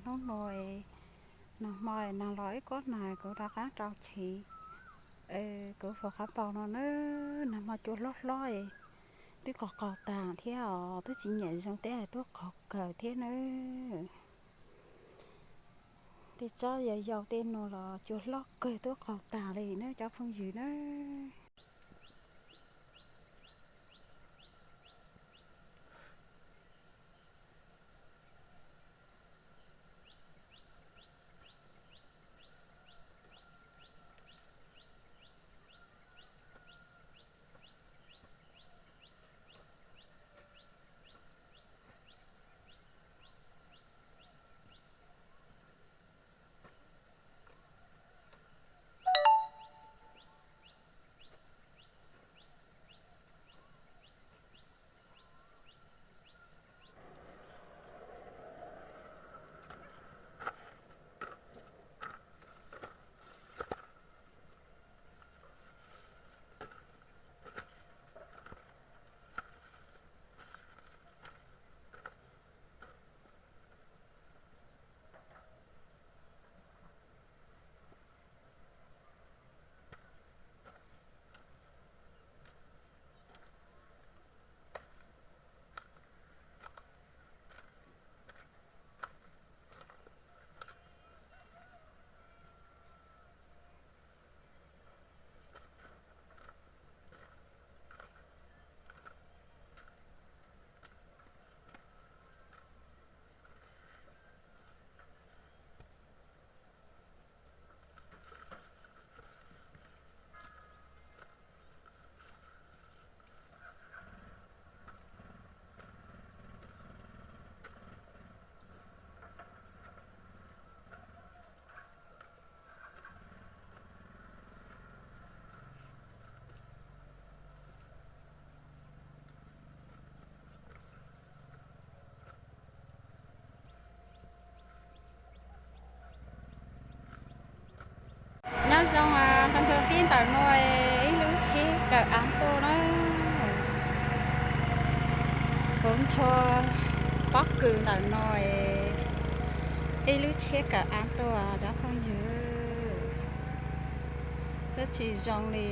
Hnub no, nag hmo nag los ib kob nag kuv rov qab rau chiv, kuv faus qhov paus no na, nag hmo cua hlob hlob, twb qaug qaug tas thiab os, twb tsis nyiam zoo thiab, twb qaug kawg thiab na. Tej tsob yau yau tej no los cua hlob kawg, twb qaug tas li na cov phooj ywg na. Nyob zoo nthua tib ntawm no, ib lub tsheb kawm av tuaj na. Kuv nthua pob kws ntawm no, ib lub tsheb kawm av tuaj cov phooj ywg. Twb tsis zoo li.